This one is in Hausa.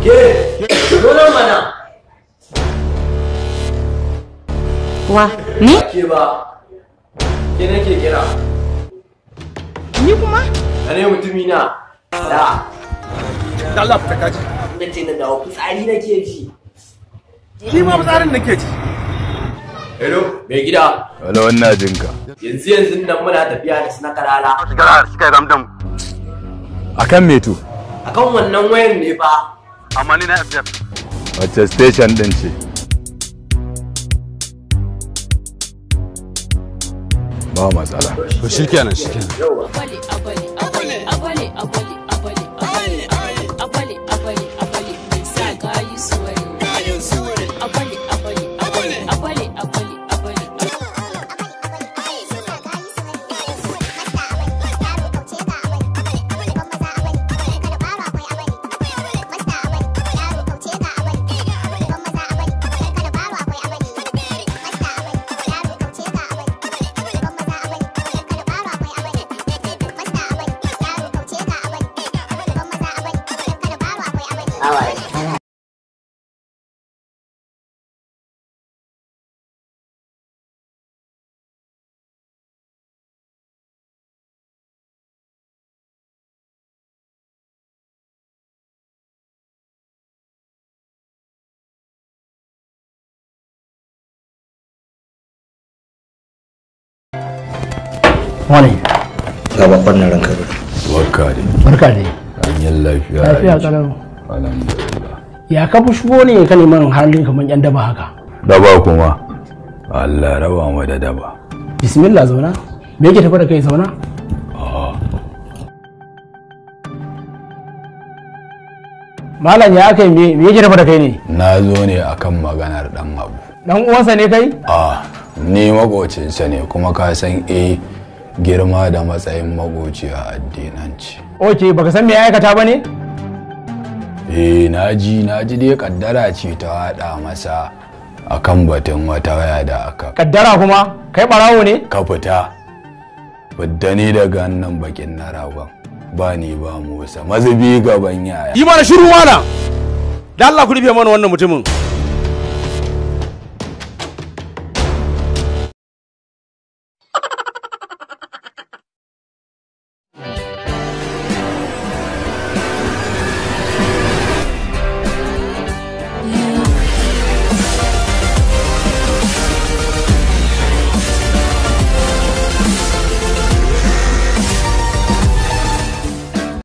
Ke, zo nan mana. Wa, ni? Ke ba. Ke nake kira. Ni kuma? Ane mutumi na. Da. Allah fita kaji. Na ce na dawo fitsari nake ji. Ni ma fitsarin nake ji. Hello, mai gida. Hello, ina jinka. Yanzu yanzu nan muna tafiya da suna kalala. Suka ramdam. Akan me to? Akan wannan wayan ne fa. Amma ni na FF. Wace station din ce? Ba matsala. To shikenan shikenan. Yauwa. Wani. Ga bakon nan ranka da. Barka dai. Barka dai. An yi lafiya. Lafiya kalau. Alhamdulillah. Ya ka fi shigo ne ka neman halin kamar yan daba haka. Daba kuma. Allah raba mu da daba. Bismillah zauna. Me yake tafi da kai zauna? Malam ya aka yi me yake tafi da kai ne? Na zo ne akan maganar dan Abu. Dan uwansa ne kai? A ni makocinsa ne kuma ka san girma da matsayin makoci a addinanci. Ok, baka san me ya aikata ba ne? Eh, naji dai kaddara ce ta haɗa masa akan batun wata waya da aka. Kaddara kuma? Kai barawo ne? Ka fita. Fidda ni daga nan bakin na ragon. Ba ni ba Musa, mazubi gaban yaya. Yi mana shiru mana. Da Allah ku rufe mana wannan mutumin.